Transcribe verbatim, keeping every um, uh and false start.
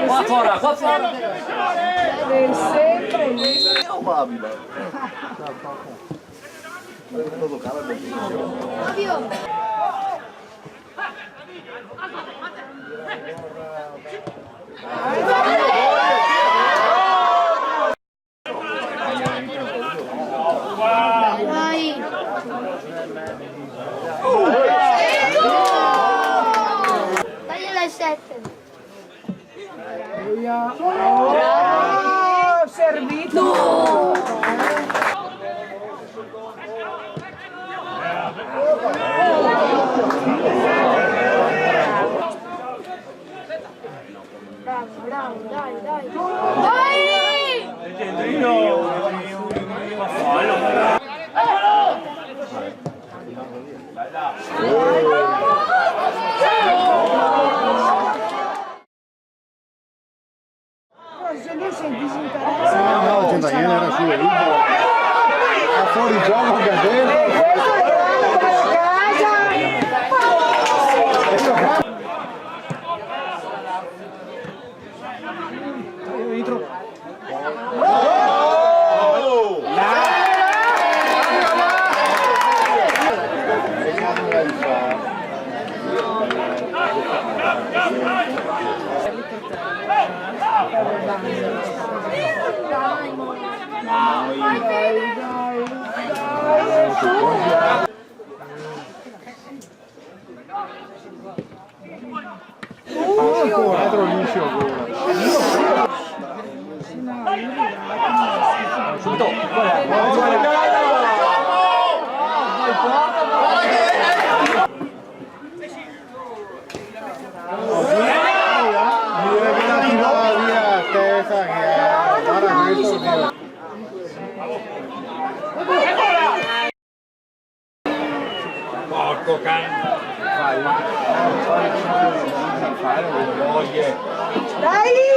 Qua fora, qua fora. Taglia le sete. Oh, servito! Bravo, bravo, dai, dai. Dai! No, no, no, no, era solo lui. Fa fuori gioco anche a te. Porco can. Dai!